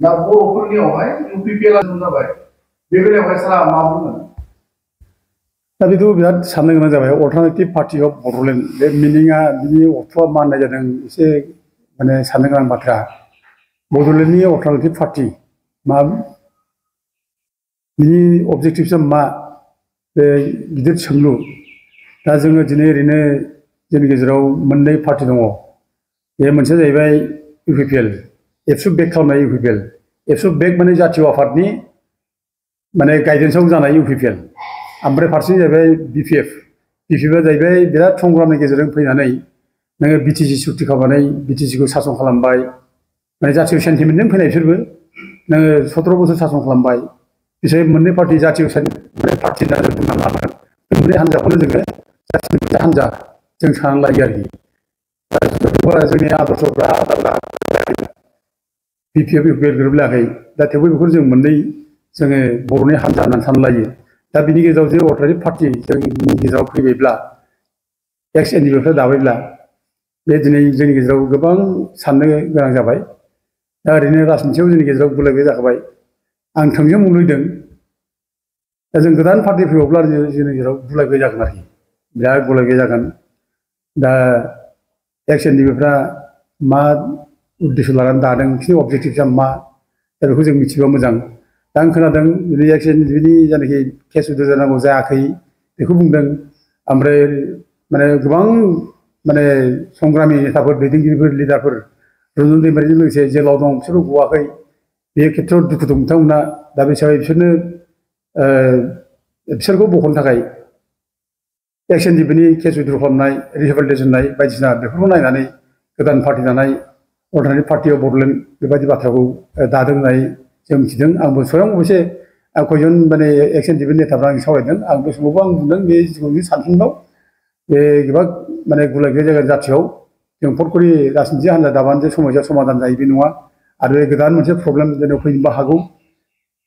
दा बर'फोरनियावहाय UPPL जाबाय बे बेलायावहाय सारा मा बुंगोन? दा बेथ' बिराद साननो गोनां जाबाय अल्टारनेटिभ पार्टि अफ बड'लेण्ड बे मिनिङा बिनि अर्थआ मा होननाय जादों एसे माने साननो गोनां बाथ्रा। बड'लेण्डनि अल्टारनेटिभ पार्टि मा बिनि अबजेक्टिभसा मा बे गिदिर सोंलु। दा जोङो दिनै ओरैनो जोंनि गेजेराव मोननै पार्टि दङ। बे मोनसेया जाहैबाय UPPL एबसु बेक खालामनाय UPPL। एबसु बेक माने जातीय आफादनि माने गायदेन्सआव जानाय UPPL। ओमफ्राय फारसेथिं जाहैबाय BPF। BPF आ जाहैबाय बिराद संग्रामनि गेजेरजों फैनानै नोङो BTC सुक्ति खालामनानै BTC खौ सासन खालामबाय। माने जातीय सेन्टिमेन्टजों फैनाय बिसोरबो नोङो 17 बोसोर सासन खालामबाय। बिसोर मोननै पार्टि जातीय पार्टि होनना जों बुंना लानांगोन। बे मोननै हान्जाखौनो जोङो जाथिनि मोनसे हान्जा जों साननानै लायो आरोखि। जोंनि आदर्शफ्रा आलादा BPF UPPL गोरोबलायाखै। दा थेवबो बेखौ जों मोननै जोङो बर'नि हान्जा होननानै सानना लायो। दा बिनि गेजेराव जे अल्टारनेटिभ पार्टि जोंनि गेजेराव फैबायब्ला एक्स NDP फ्रा दाबायब्ला बे दिनै जोंनि गेजेराव गोबां साननो गोनां जाबाय। दा ओरैनो राजनितियाव जोंनि गेजेराव गुलाय-गुजाय जाखाबाय। आं थोंजों बुंलुबैदों दा जों गोदान पार्टि फैबावब्ला जोंनि गेजेराव गुलाय-गुजाय जागोन आरोखि बिराद गुलाय-गुजाय जागोन। दा एक्स NDP फ्रा मा उद्देश्य लानानै दादों बिसोरनि अबजेक्टिभसा मा दा बेखौ जों मिथिबा मोजां। दा आं खोनादों दिनै एक्स NDP नि जायनाखि केस उइथ' जानांगौ जायाखै बेखौ बुंदों। ओमफ्राय माने गोबां माने संग्रामि नेताफोर दैदेनगिरिफोर लिडारफोर रन्जन दैमारिजों लोगोसे जेलाव दं बिसोरबो गवाखै। बे खेथ्रआव दुखु दं बिथांमोना। दा बे हिसाबै बिसोरखौ बख'नो थाखाय एक्स NDP नि केस उइथ्र' खालामनाय रिहेबिलिटेसन होनाय बायदिसिना बेफोरखौ नायनानै गोदान पार्टि दानाय अल्टारनेटिभ पार्टि अफ बड'लेण्ड बेबायदि बाथ्राखौ दादों होननानै जों मिथिदों। आंबो स्वयं अबयसे खयजन माने एक्स NDP नेताफ्रा आं सावरायदों। आं बे समावबो आं बुंदों बे जिखुनु सानथावना बे गोबां माने गुलाय-गुजाय जायगा जाथियाव जों फटकरि राजनिति हान्जा दाबानो जे समस्या समाधान जायो बे नङा। आरो बे गोदान मोनसे प्रब्लेम जेनेबा फैनोबो हागौ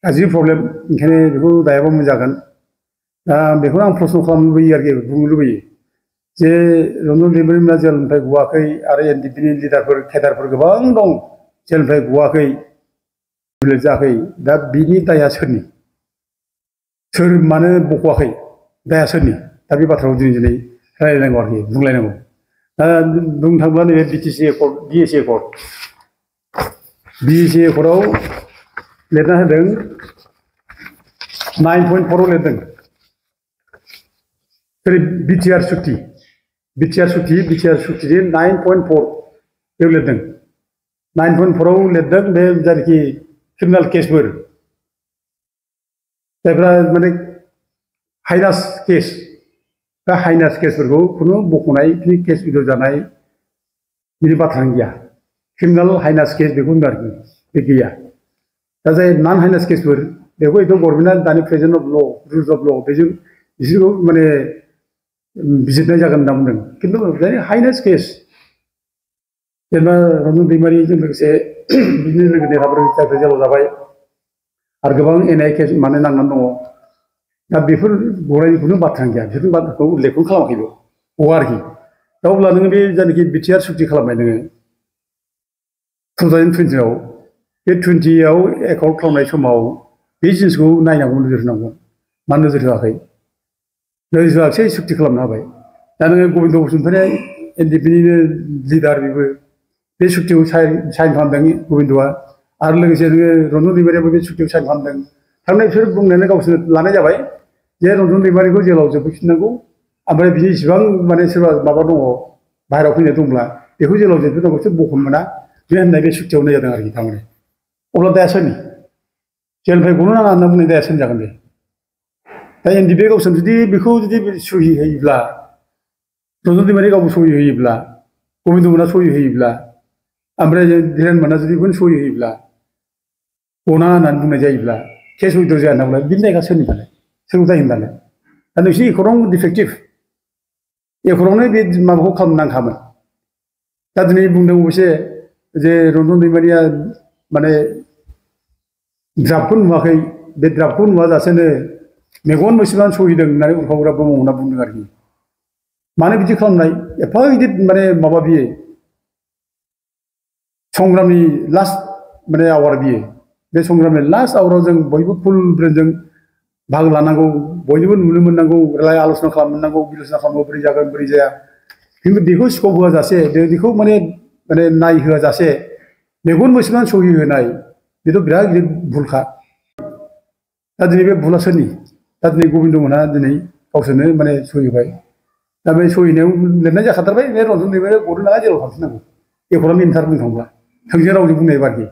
गाज्रि प्रब्लेम। ओंखायनो बेखौ दायाबा मोजां जागोन। दा बेखौनो आं प्रस्न' खालामनो लुबैयो आरोखि बुंनो लुबैयो जे रन्जन दैमारिमोना जेलनिफ्राय गवाखै आरो NDP नि लिडारफोर केडारफोर गोबां दं जेलनिफ्राय गवाखै जायाखै। दा बिनि दायआ सोरनि? सोर मानो बख'वाखै? दायआ सोरनि? दा बे बाथ्राखौ दिनै रायज्लायनांगौ आरोखि बुंलायनांगौ। दा बुंनो थाङोब्ला नैबे BTC एकर्ड BSc एकर्ड एकर्डआव लिरना होदों 9.4 आव लिरदों। BTR सुक्ति BTR सुक्ति 9.4 बेयाव लिरदों। 9.4 आव लिरदों बे जायनाखि क्रिमिनेल केसफोर जायफ्रा माने हाइनास केस बा हाइनास केसफोरखौ खुनु बख'नाय केस उइथ्र' जानाय बिनि बाथ्रानो गैया। क्रिमिनेल हाइनास केस बेखौ होनदों आरोखि बे गैया। दा जाय नन हाइनास केसफोर बेखौ एकदम गभर्नमेन्टआ दानि प्रेजेन्ट अफ ल' रुल्स अफ ल' बेजों बिसोरखौ माने बिजिरनाय जागोन होनना बुंदों। खिन्थु जाय हाइनास केस जेनेबा रन्जन दैमारिजों लोगोसे बिदिनो लोगो नेताफोर जायफोर जेलाव जाबाय आरो गोबां NIA केस माने नांनानै दङ। दा बेफोर गनायनिखौनो बाथ्रानो गैया। बेफोरनि बाथ्राखौ उल्लेखखौनो खालामाखैबो गवा आरोखि। दा अब्ला नोङो बे जायनाखि BTR सुक्ति खालामबाय नोङो 2020 आव बे 20 आव एकर्ड खालामनाय समाव बे जिनिसखौ नायनांगौ नोजोर होनांगौ। मानो नोजोर होआखै? नोजोर होआखिसै सुक्ति खालामना होबाय। दा नोङो गबिन्द बसुमतारी NDP निनो लिडार बेबो बे सुक्तिखौ साइन खालामदों गबिन्दआ। आरो लोगोसे नोङो रन्जन दैमारियाबो बे सुक्तिखौ साइन खालामदों। थारमाने बिसोर बुंनायानो गावसोर लानाय जाबाय जे रन्जन दैमारिखौ जेलाव जोबहैफिननांगौ। ओमफ्राय बिनि इसिबां माने सोरबा माबा दङ बाहेरायाव फैनाय दंब्ला बेखौ जेलाव जोबहैनांगौ बिसोर बख'नो मोना बे होननाय बे सुक्तियाव होनाय जादों आरोखि थारमाने। अब्ला दाया सोरनि? जेलनिफ्राय गनो नाङा होनना बुंनाय दाया सोरनि जागोन बे? दा NDP गावसोर जुदि बेखौ जुदि सहि होयोब्ला रन्जन दैमारि गावबो सहि होयोब्ला गबिन्द मोनहा सहि होयोब्ला ओमफ्राय धीरेन मोनहा जुदि बेखौनो सहि होयोब्ला गनाङा होननानै बुंनाय जायोब्ला केस उइथ्र' जाया होनना बुंब्ला बिनि दायआ सोरनि दालाय? सोरखौ दाय होनो दालाय? दा नोंसिनि एकर्डआवनो डिफेक्टिभ। एकर्डआवनो बे माबाखौ खालामनो नांखामोन। दा दिनै बुंदों अबयसे जे रन्जन दैमारिया माने ड्राफ्टखौ नुवाखै। बे ड्राफ्टखौ नुवाजासेनो मेगन मोसेबानो सहिदों होननानै उर्खावग्रा ब्रह्म होनना बुंदों आरोखि। मानो बिदि खालामनाय? एफा गिदिर माने माबा बियो संग्रामनि लास्ट माने आवार बियो बे संग्रामनि लास्ट आवाराव जों बयबो फुल ब्रेनजों बाहागो लानांगौ बयनिबो नुनो मोननांगौ राय आलोचना खालामनांगौ बिलोचना खालामनांगौ बोरै जागोन बोरै जाया खिन्थु बेखौ स्कप होआ जासे बेखौ माने माने नायहोआ जासे मेगन मोसेबां सहि होनाय बेथ' बिराद गिदिर भुलखा दा दिनै बे भुला सोरनि दा दिनै गबिन्द मोनहा दिनै गावसोरनो माने सहि होबाय दा बे सहि होनायाव लिरनाय जाखाथारबाय बे रन्जन दैमारिया गनो नाङा जेराव थांफिननांगौ एकरा मिनिथार बुंनो थांब्ला थोंजों रावजों बुंनाय बादि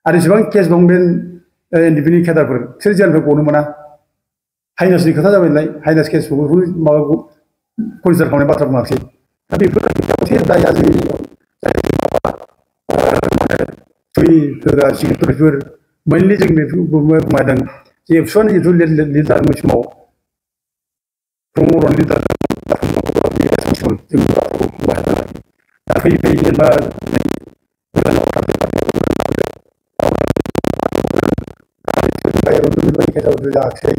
आरो जेसेबां केस दं बे एनडिपिनि केडारफोर बिसोर जेलनिफ्राय गनो मोना हाइनासनि खोथा जाबाय नालाय हाइनास केसखौबो माबाखौ कनसिडार खालामनाय बाथ्रा बुङाखिसै दा बेफोर दाया जोंनि सहि होग्रा सिकिउरिटिफोर मेनलि जों बेखौ बुंदों जे एबसुआनो जिथु लिडार मोनसे समाव प्रम'रन लिडार जों दा फैयै फैयै जेनेबा जायाखिसै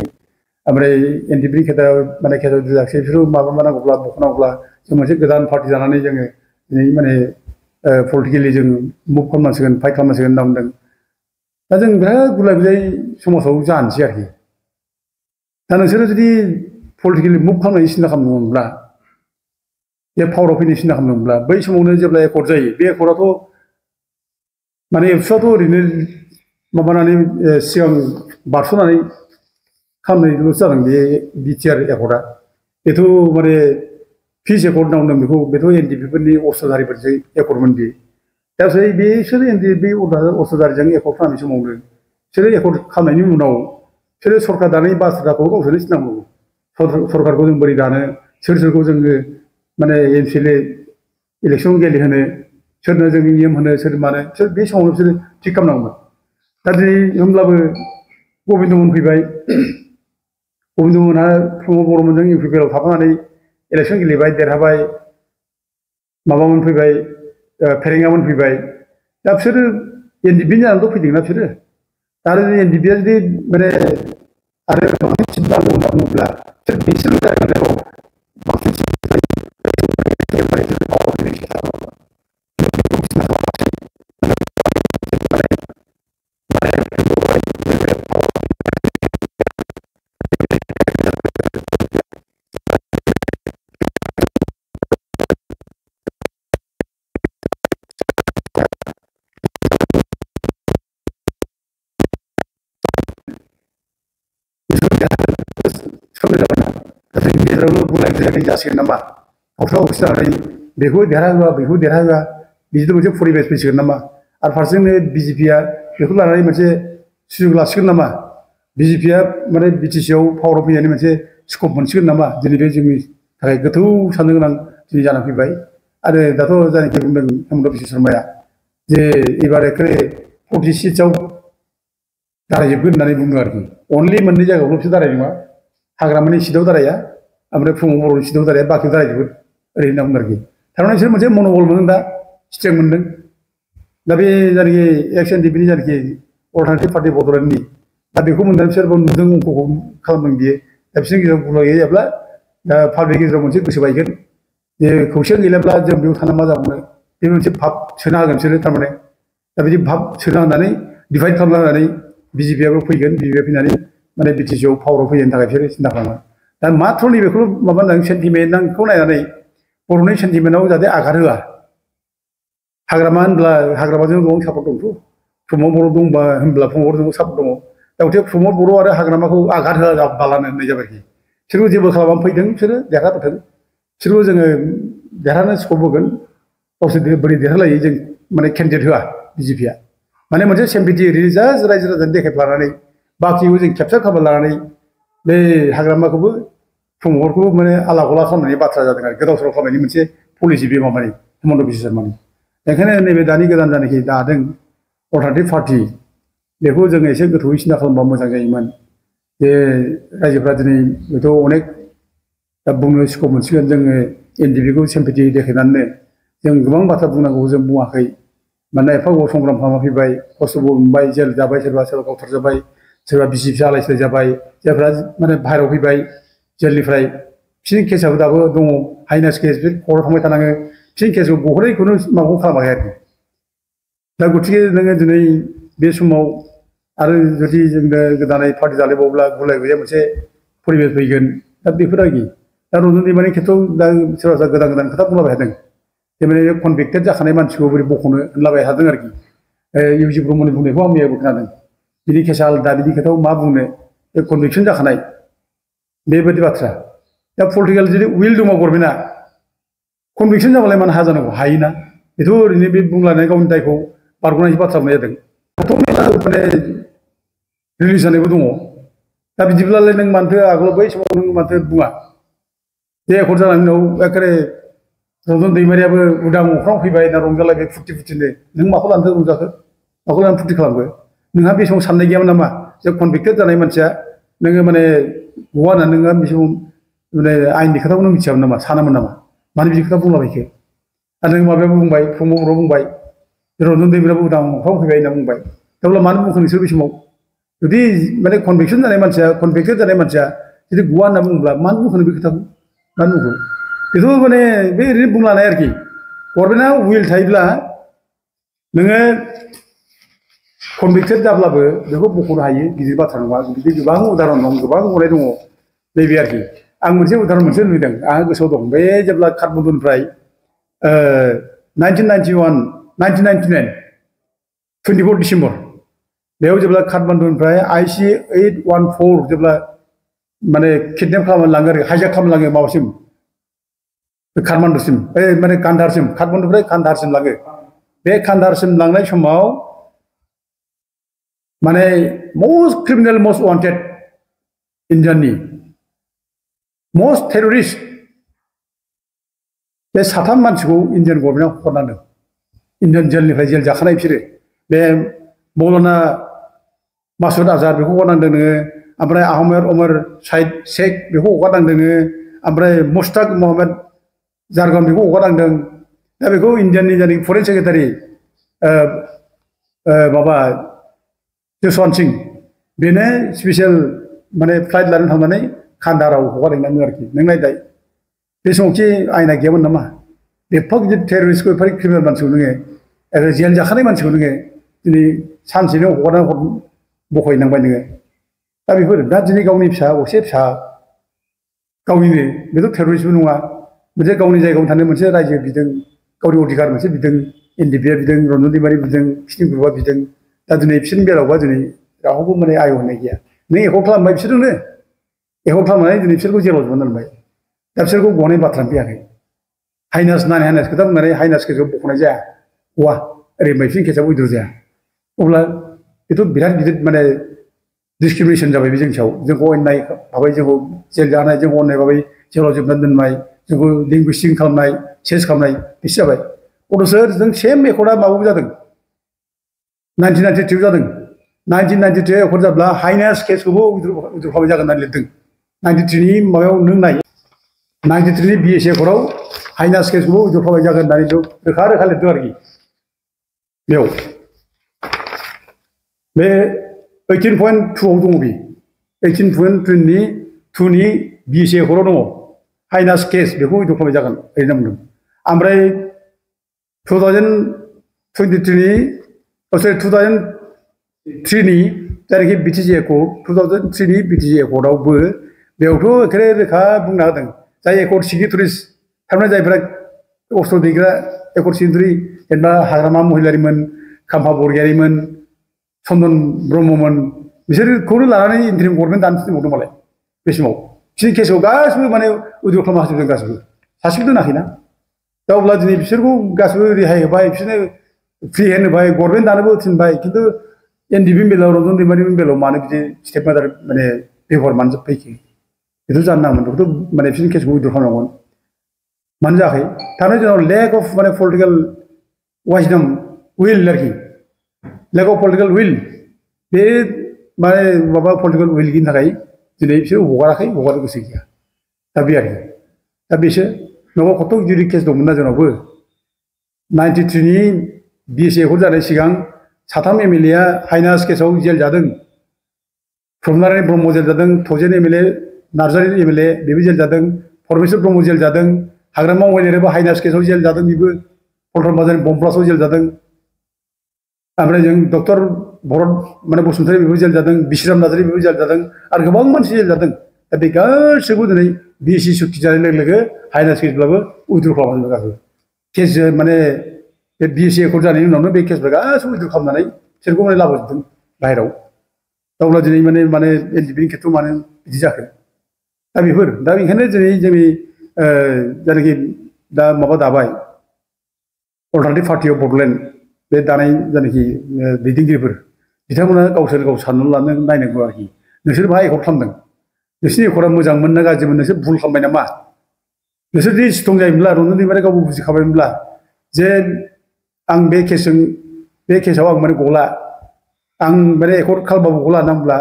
ओमफ्राय एनडिपिनि खेथायाव माने खेथायाव जायाखिसै बिसोर माबा नांगौब्ला बखनांगौब्ला जों मोनसे गोदान पार्टि जानानै जोङो दिनै माने पलिटिकेलि जों मुभ खालामनांसिगोन फाइट खालामनांसिगोन होनना बुंदों दा जों बिराद गुलाय गुजाय समाजाव जानोसै आरोखि दा नोंसोरो जुदि पलिटिकेलि मुभ खालामनायनि सिन्था खालामदोंमोनब्ला बे पावाराव फैनायनि सिन्था खालामदोंमोनब्ला बै समावनो जेब्ला एकर्ड जायो बे एकर्डआथ' माने एबसुआथ' ओरैनो माबानानै सिगां बारस'नानै खालामनायल'सो जादों बे बिटिआर एकर्डआ बेथ' माने फिस एकर्ड होनना बुंदों बेखौ बेथ' एनडिपिफोरनि अस्त्रधारिफोरसो एकर्डमोन बियो दा बिसोर एनडिपि अस्त्रधारिजों एकर्ड खालामनाय समावनो बिसोरो एकर्ड खालामनायनि उनाव बिसोरो सरकार दानाय बाथ्राखौ गावसोरनो सिनांगौ सरकारखौ जों बोरै दानो सोर सोरखौ जोङो माने एमसिएलए इलेक्सन गेलेहोनो सोरनो जों नियम होनो सोर मानो बिसोर बे समावनो बिसोरो थिग खालामनांगौमोन दा दिनै होमब्लाबो गबिन्द मोन फैबाय गबिन्द मोनहा प्रमद बर'मोनजों इउपिपिएलआव थाफानानै इलेक्सन गेलेबाय देरहाबाय माबामोन फैबाय फेरेंगामोन फैबाय दा बिसोरो एनडिपिनि जानानैथ' फैदोंना बिसोरो आरो एनडिपिआ जुदि माने आरो बांसिन सिट नांगौ होनना बुङोब्ला बिसोर बिसोरल' जायगायाव बांसिन गेजेरावनो बुलाय बुजायनाय जासिगोन नामा दावस्रा दावसि जानानै बेखौ देरहाहोआ बेखौ देरहाहोआ बिदिनो मोनसे परिबेस फैसिगोन नामा आरो फारसेजोंनो बिजेपिआ बेखौ लानानै मोनसे सुजुग लासिगोन नामा बिजेपिआ माने बिटिसिआव पावाराव फैनायनि मोनसे स्कप मोनसिगोन नामा दिनै बे जोंनि थाखाय गोथौ साननो गोनां दिनै जानानै फैबाय आरो दाथ' जायनाखि बुंदों हेमन्त बिश्व शर्माया जे एबार एखे 40 सिटसआव दारायजोबगोन होननानै बुंदों आरोखि अनलि मोननै जायगायावल' बिसोर दाराय नङा हाग्रामानि सिटआव दाराया ओमफ्राय प्रमद बर'नि सिटआव दाराया बाखियाव दारायजोबगोन ओरै होनना बुंदों आरोखि थारमाने बिसोर मोनसे मन'बल मोनदों दा स्ट्रेंथ मोनदों दा बे जायनाखि एक्स एनडिपिनि जायनाखि अल्टारनेटिभ पार्टि बड'लेण्डनि दा बेखौ मोननानै बिसोर नुदों अंकखौ खालामदों बियो दा बिसोरनि गेजेराव बुलाय गैयाब्ला दा पाब्लिक गेजेराव मोनसे गोसो बायगोन जे खौसे गैलाब्ला जों बेयाव थाना मा जाबावनो बे मोनसे भाब सोना होगोन बिसोरो थारमाने दा बिदि भाब सोना होनानै डिभाइड खालामना होनानै बिजेपिआबो फैगोन बिजेपिआ फैनानै माने बिटिसिआव पावाराव फैनायनि थाखाय बिसोरो सिन्था खालामो दा माथ्र' नैबेखौल' माबा होनदों सेन्टिमेन्टखौ नायनानै बर'नि सेन्टिमेन्टआव जाहाथे आगार होआ हाग्रामा होनब्ला हाग्रामाजों गोबां सापर्ट दंथ' प्रमद बर' दंबा होनब्ला प्रमद बर'जों सापर्ट दङ दा गथिखे प्रमद बर' आरो हाग्रामाखौ आगार होआ बालानो होननाय जाबाय आरोखि बिसोरबो जेबो खालामनानै फैदों बिसोरो देरहाबोथों बिसोरबो जोङो देरहानो स्कप होगोन गावसोर बोरै देरहालायो जों माने केन्डिडेट होआ बिजेपिआ माने मोनसे सेम्पिटि ओरैनो जास्ट रायजो राजानि देखायफ्लानानै बाखिखौ जों केपचार खालामना लानानै बे हाग्रामाखौबो प्रमदखौबो माने आला गला खालामनायनि बाथ्रा जादों आरो गोदाव सोराव खालामनायनि मोनसे पलिसि बे माबानि हेमन्त बिश्व शर्मानि ओंखायनो नैबे दानि गोदान जानाखि दादों अल्टारनेटिभ पार्टि बेखौ जोङो एसे गोथौयै सिन्था खालामबा मोजां जायोमोन जे रायजोफ्रा दिनै बेथ' अनेक दा बुंनो स्कप मोनसिगोन जोङो एनडिपिखौ सेम्पिटि देखायनानैनो जों गोबां बाथ्रा बुंनांगौ जों बुङाखै मानोना एफा गोबाव संग्राम खालामना फैबाय खस्थ'बो मोनबाय जेल जाबाय सोरबा सोरबा गावथारजाबाय सोरबा बिसि फिसा आलाय सिलाय जाबाय जायफ्रा माने बाहेरायाव फैबाय जेलनिफ्राय बिसोरनि केसआबो दाबो दङ हाइनास केस बे कर्टआव थांबाय थानाङो बिसोरनि केसखौ बहरैखौनो माबाखौ खालामाखै आरोखि दा गथिखे नोङो दिनै बे समाव आरो जुदि जोंनो गोदानै पार्टी जालायबावब्ला गुलाय गुजाय मोनसे परिबेस फैगोन दा बेफोर आरोखि दा रन्जन दैमारिनि खेथ्रआव दा सोरबा सोरबा गोदान गोदान खोथा बुंलाबाय थादों जेनेबा कनभिक्टेड जाखानाय मानसिखौ बोरै बख'नो होनलाबाय थादों आरोखि इउजि ब्रह्मनि बुंनायखौ आं मैयाबो खोनादों बिनि केसा आलादा बिनि खोथायाव मा बुंनो बे कनभिक्सन जाखानाय बेबायदि बाथ्रा दा पलिटिकेल जुदि उइल दङ गभर्नमेन्टआ कनभिक्सन जाबालाय मानो हाया जानांगौ हायोना बेथ' ओरैनो बे बुंलायनाय गावनि दायखौ बारग'नायनि बाथ्रा बुंनाय जादों दाथ' माने रिलिज जानायबो दङ दा बिदिब्लालाय नों मानोथो आगोलाव बै समाव नों मानोथो बुङा बे एकर्ड जानायनि उनाव एखेबारे रन्जन दैमारियाबो उदां अख्रां फैबाय ना रंजालायबाय फुर्ति फुर्तिनो नों माखौ लानोथो रंजाखो माखौ लानानै फुर्ति खालामखो नोंहा बे समाव साननाय गैयामोन नामा जे कनभिक्टेड जानाय मानसिया नोङो माने गवा होननानै नोङो बे समाव माने आयेननि खोथाखौ नों मिथियामोन नामा सानामोन नामा मानो बिदि खोथा बुंलाबायखो आरो नों माबायाबो बुंबाय प्रमद बर'आ बुंबाय रन्जन दैमारियाबो उदां अख्रां फैबाय होनना बुंबाय थेवब्ला मानो बुंखो नोंसोर बे समाव जुदि माने कनभिक्सन जानाय मानसिया कनभिक्टेड जानाय मानसिया जुदि गवा होनना बुङोब्ला मानो बुंखो बे खोथाखौ मानो बुंखो बेथ' माने बे ओरैनो बुंलानाय आरोखि गभर्नमेन्टआ उइल थायोब्ला नोङो कनभिक्टेड जाब्लाबो बेखौ बख'नो हायो गिदिर बाथ्रा नङा बिदि गोबां उदाहरन दं गोबां गनाय दङ नैबे आरोखि आं मोनसे उदाहरन मोनसे नुदों आंहा गोसोआव दं बे जेब्ला काठमान्डुनिफ्राय 1999 24 डिसेम्बर बेयाव जेब्ला काठमान्डुनिफ्राय IC-814 जेब्ला माने किडनेप खालामनानै लाङो आरो हाइजेक खालामनानै लाङो माबासिम काठमान्डुसिम माने कान्धारसिम काठमान्डुनिफ्राय कान्धारसिम लाङो बे कान्धारसिम लांनाय समाव माने मस्ट क्रिमिनेल मस्ट वान्टेड इन्डियाननि मस्ट टेररिस्ट बे साथाम मानसिखौ इन्डियान गभर्नमेन्टआ हरनांदों इन्डियान जेलनिफ्राय जेल जाखानाय बिसोरो बे मौलाना मासुद आजहार बेखौ हगारनांदों नोङो ओमफ्राय आहमेद उमर साइद शेख बेखौ हगारनांदों नोङो ओमफ्राय मुश्ताक मोहम्मद जारगन बेखौ हगारनांदों दा बेखौ इन्डियाननि जानि फरेन सेक्रेटारि माबा जसवन्त सिं बेनो स्पेसियेल माने फ्लाइट लानानै थांनानै कान्धाराव हगारहैनांगौ आरोखि नों नायदाय बे समावखि आयना गैयामोन नामा एफा गिदिर टेररिस्टखौ एफा क्रिमिनेल मानसिखौ नोङो जेल जाखानाय मानसिखौ नोङो दिनै सानसेनो हगारनानै बख'हैनांबाय नोङो दा बेफोर दा दिनै गावनि फिसा असे फिसा गावनिनो बेथ' टेररिस्टबो नङा मोनसे गावनि जायगायाव थानाय मोनसे रायजो बिदों गावनि अधिकार मोनसे बिदों एनडिएफबिआ बिदों रन्जन दैमारि बिदों खिथिं ग्रुपआ बिदों दा दिनै बिसोरनि बेलायावबा दिनै रावबो माने आय होनाय गैया नों एकर्ड खालामबाय बिसोरजोंनो एकर्ड खालामनानै दिनै बिसोरखौ जेलाव जोबना दोनबाय दा बिसोरखौ गनाय बाथ्रानो फैयाखै हाइनास नान हाइनास खोथा बुंनानै हाइनास केसखौ बख'नाय जाया गवा ओरै मैफिन केसआव उइद्र' जाया अब्ला बेथ' बिराद गिदिर माने डिसक्रिमिनेसन जाबाय बे जोंनि सायाव जोंखौ अननाय भाबै जोंखौ जेल जानाय जोंखौ अननाय भाबै जेलाव जोबनानै दोननाय जोंखौ लिंगुइस्टिक खालामनाय चेन्ज खालामनाय बिसो जाबाय अथ'सो जों सेम एकर्डआ माबाबो जादों 1992 जादों 1992 एकर्ड जाब्ला हाइनास केसखौबो उइद्र' खालामनाय जागोन होननानै लिरदों 93नि माबायाव नों नाय 93नि BSc एकर्डआव हाइनास केसखौबो उइद्र' खालामनाय जागोन होननानै रोखा रोखा लिरदों आरोखि बेयाव बे 18.2आव दङ बे 18.2नि BSc एकर्डआव दङ हाइनास केस बेखौ उइद्र' खालामनाय जागोन ओरैनो बुंदों ओमफ्राय 2003नि जायनाखि बिटिसि एकर्ड 2003नि बिटिसि एकर्डआवबो बेयावथ' एखेबारे रोखा बुंना होदों जाय एकर्ड सिगनेटरिस थारमाने जायफ्रा अस्त्र दैग्रा एकर्ड सिगनेटरि जेनेबा हाग्रामा महिलारिमोन खाम्फा बरगयारिमोन चन्दन ब्रह्ममोन बिसोरखौनो लानानै इन्टारिम गभर्नमेन्ट दानो थिनबावदों मालाय बे समाव बिसोरनि केसखौ गासिबो माने उइद्र' खालामना होजोबदों गासिबो सासेबो दोनाखैना दा अब्ला दिनै बिसोरखौ गासिबो रेहाय होबाय बिसोरनो फ्रि हेन्ड होबाय गभर्नमेन्ट दानोबो थिनबाय खिन्थु एनडिएफबि बेलायाव रन्जन दैमारिनि बेलायाव मानो बिदि स्टेप मादार माने बेबहार मानो फैखो बेथ' जानो नाङामोन बेखौथ' माने बिसोरनि केसखौ उइद्र' खालामनांगौमोन मानो जायाखै थारमाने जोंनाव लेक अफ माने पलिटिकेल वाइजडम उइल आरोखि लेक अफ पलिटिकेल उइल बे माने माबा पलिटिकेल उइल गैयिनि थाखाय दिनै बिसोर हगाराखै हगारनो गोसो गैया दा बे आरोखि दा बिसोर नङाबा खथ' गिदिर केस दंमोन ना जोंनावबो 93नि BSc एकर्ड जानाय सिगां साथाम MLA हाइनास केसआव जेल जादों प्रमनारायण ब्रह्म जेल जादों थजेन MLA नार्जारि MLA बेबो जेल जादों परमेश्वर ब्रह्म जेल जादों हाग्रामा महिलारियाबो हाइनास केसआव जेल जादों बेबो पल्टन बाजारनि बमब्लास्टआव जेल जादों ओमफ्राय जों डक्टर भरत माने बसुमतारी बेबो जेल जादों बिश्राम नार्जारी बेबो जेल जादों आरो गोबां मानसि जेल जादों दा बे गासैबो दिनै बिएसि सुक्ति जानाय लोगो लोगो हाइनास केसब्लाबो उइद्र' खालामनानै गासैबो केस माने बे बिएसि एकर्ड जानायनि उनावनो बे केसफ्रा गासैबो उइद्र' खालामनानै बिसोरखौ माने लाबोजोबदों बाहेराव दा अब्ला दिनै माने एनडिएफबिनि खेथ्रआव मानो बिदि जाखो दा बेफोर दा बेनिखायनो दिनै जोंनि जायनाखि दा माबा दाबाय अल्टारनेटिभ पार्टि अफ बड'लेण्ड बे दानाय जायनाखि दैदेनगिरिफोर बिथांमोना गावसोर गाव साननानै लानो नायनांगौ आरोखि नोंसोर मा एकर्ड खालामदों नोंसोरनि एकर्डआ मोजांमोन ना गाज्रिमोन नोंसोर भुल खालामबाय नामा नोंसोर जुदि स्ट्रं जायोमोनब्ला रन्जन दैमारिया गावबो बुजिखाबायमोनब्ला जे आं बे केसआव आं माने गला आं माने एकर्ड खालामबाबो गला नांब्ला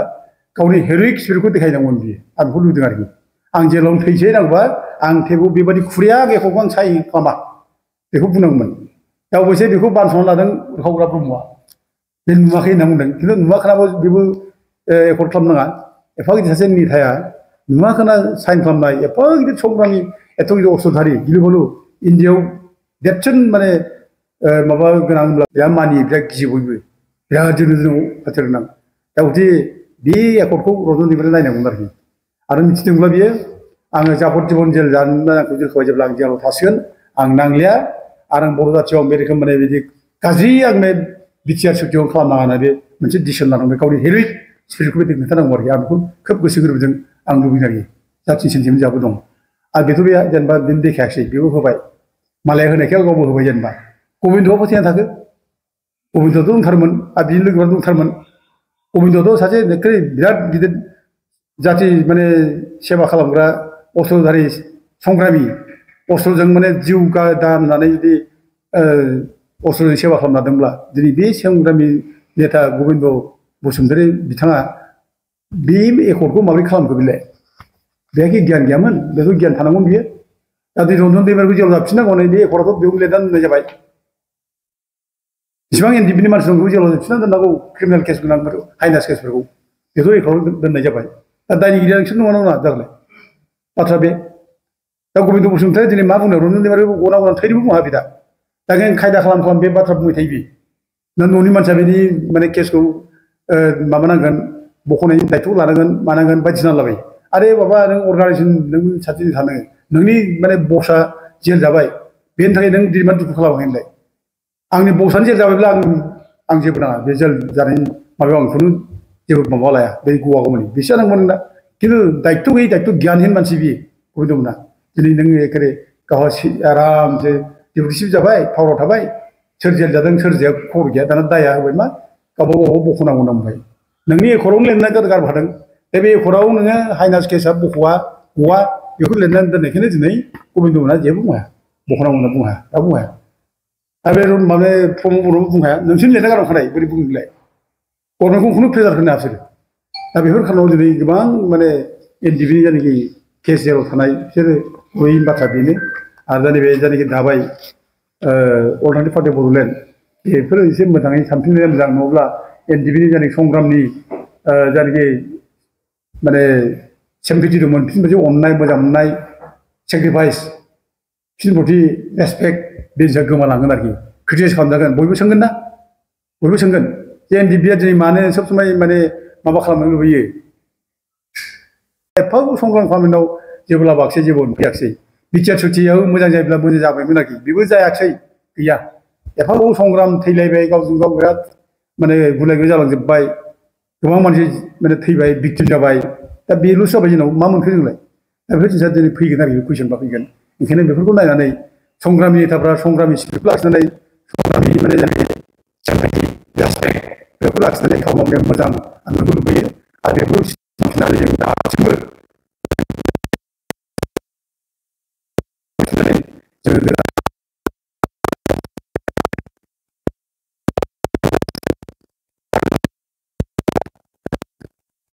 गावनि हेर'इक स्पिरिटखौ देखायनांगौमोन बियो आं बेखौ नुदों आरोखि आं जेलावनो थैसै नांगौबा आं थेवबो बेबायदि खुरिया एकर्डखौ आं साइन खालामा बेखौ बुंनांगौमोन दा अबयसे बेखौ बानस'ना लादों उरखावग्रा ब्रह्मआ बे नुवाखै होनना बुंदों खिन्थु नुवाखैनाबो बेबो एकर्ड खालामनाङा एफा गिदिर सासे नेताया नुवाखैना साइन खालामनाय एफा गिदिर संग्रामि एथ' गिदिर अस्त्रधारि गिलु-बालु इण्डियायाव देरसिन माने माबा गोनांब्ला बिराद मानियो बिराद गियो बयबो बिराद जोंनो खाथिर गोनां दा गथे बे एकर्डखौ रन्जन दैमारिया नायनांगौमोन आरो मिथिदोंब्ला बियो आङो जाफर जिबन जेल जानो आंखौ दोनखाबाय जेब्ला आं जेलाव थासिगोन आं नांलिया आरो आं बर' जाथियाव बे रोखोम माने बिदि गाज्रि आंनो बिटिआर सुक्तियाव खालामनाङा होनना बे मोनसे डिसिसन लानांबाय गावनि हेर'इक स्पिरिटखौ बे खोन्थानांगौ आरोखि आं बेखौ खोब गोसो गोरबोजों आं लुबैदों आरोखि जाथि सेन्टिमेन्ट जाबो दं आरो बेथ' बे जेनेबा बिदिनो देखायाखिसै बेबो होबाय मालाया होनायखाय गावबो होबाय जेनेबा गबिन्दआ फोथायना थाखो गबिन्दआथ' दंथारमोन आरो बिनि लोगोफोरा दंथारमोन गबिन्दआथ' सासे बिराद गिदिर जाथि माने सेबा खालामग्रा अस्त्रधारि संग्रामि अस्त्रजों माने जिउ दाननानै जुदि अस्त्रजों सेबा खालामनादोंब्ला दिनै बे संग्रामि नेता गबिन्द बसुमतारी बिथाङा बे एकर्डखौ माबोरै खालामखो बेलाय बेहाय गियान गैयामोन बेखौ गियान थानांगौमोन बियो दा दै रन्जन दैमारिखौ जेराव जाबफिननांगौ नै बे एकर्डआथ' बेयाव लिरनानै दोननाय जाबाय इसिबां एनडिएफबिनि मानसि दं बेखौ जेराव जाबफिननानै दोननांगौ क्रिमिनेल केस गोनां हाइनास केसफोरखौ बेखौ एकर्डआव दोननाय जाबाय दा दायनिगिरिया नोंसोर नङा नङा जागोनलाय बाथ्रा बे दा गबिन्द बसुमतारी दिनै मा बुंनो रन्जन दैमारिखौ गना थैनोबो बुङा बे दा खायदा खालाम बे बाथ्रा बुंबाय थायो बे ना न'नि मानसिया बेनि माने केसखौ माबानांगोन बख'नायनि दायथ' लानांगोन मानांगोन बायदिसिना लाबाय आरे बाबा नों अर्गानाइजेसन नों साथिनि थानो नोंनि माने बसआ जेल जाबाय बेनि थाखाय नों दिनै मा दुखु खालामाखै होनलाय आंनि बसआनो जेल जाबायब्ला आं जेबो नाङा बे जेल जानायनि माबायाव आं खुनु जेबो माबा लाया बे गवागौमानि बिसोर नांगौमोन ना खिन्थु दायथ' गैयै दायथ' गियानहीन मानसि बियो गबिन्दमोना दिनै नों एखेबारे गावहा आरामसे डिउटिसिप जाबाय पावाराव थाबाय सोर जेल जादों सोर जाया खबर गैया दाना दाया होबाय मा गावबा गाव बख'नांगौ होनना बुंबाय नोंनि एकर्डआवनो लिरनानै गारबोखादों दा बे एकर्डआव नोङो हाइनास केसआ गवा बेखौ लिरनानै दोननायखायनो दिनै गबिन्दमोना जेबो बुङा बख'नांगौ होनना बुङा दा बुङा आरो बे माने प्रमद बर'बो बुङा नोंसोरनो लिरना गारबोखानाय बोरै बुंलाय गभर्नमेन्टखौ खुनु प्रेसार होनो बिसोरो दा बेफोर खारनाव दिनै गोबां माने एनडिएफबिनि जायनाखि केस जेराव थानाय बिसोरो गैयै बाथ्रा बेनो आरो नैबे जायनाखि दाबाय अल्टारनेटिभ पार्टि अफ बड'लेण्ड बेफोरो एसे मोजाङै सानफिननाया मोजां नङाब्ला एनडिएफबिनि जायनाखि संग्रामनि जायनाखि माने सेम्पिटि दंमोन बिसोरनि मोनसे अननाय मोजां मोननाय सेक्रिफाइस बिसोरनि प्रति रेसपेक्ट बे जिनिसा गोमालांगोन आरोखि क्रिटिसाइज खालामजागोन बयबो सोंगोन ना बयबो सोंगोन जे एनडिएफबिया दिनै मानो सब समाय माने माबा खालामनो लुबैयो एफा संग्राम खालामनायाव जेबो लाबोआखिसै जेबो फैयाखिसै बिटिआर सुक्तियाव मोजां जायोब्ला मोजां जाबायमोन आरोखि बेबो जायाखिसै गैया एफा संग्राम थैलायबाय गावजों गाव बिराद माने गुलाय गुजाय जालांजोब्बाय गोबां मानसि माने थैबाय भिक्टिम जाबाय दा बेल'सो जाबाय जोंनाव मा मोनखो जोंलाय दा बेफोर जिनिसा दिनै फैगोन आरोखि कुइसनफ्रा फैगोन ओंखायनो बेफोरखौ नायनानै संग्रामि नेताफ्रा संग्रामि स्पिरिटखौ लाखिनानै संग्रामि माने जायनाखि रेसपेक्ट बेखौ लाखिनानै खालामनाया मोजां आं बेखौ लुबैयो आरो बेखौ लाखिनानै जों दासिमबो जोङो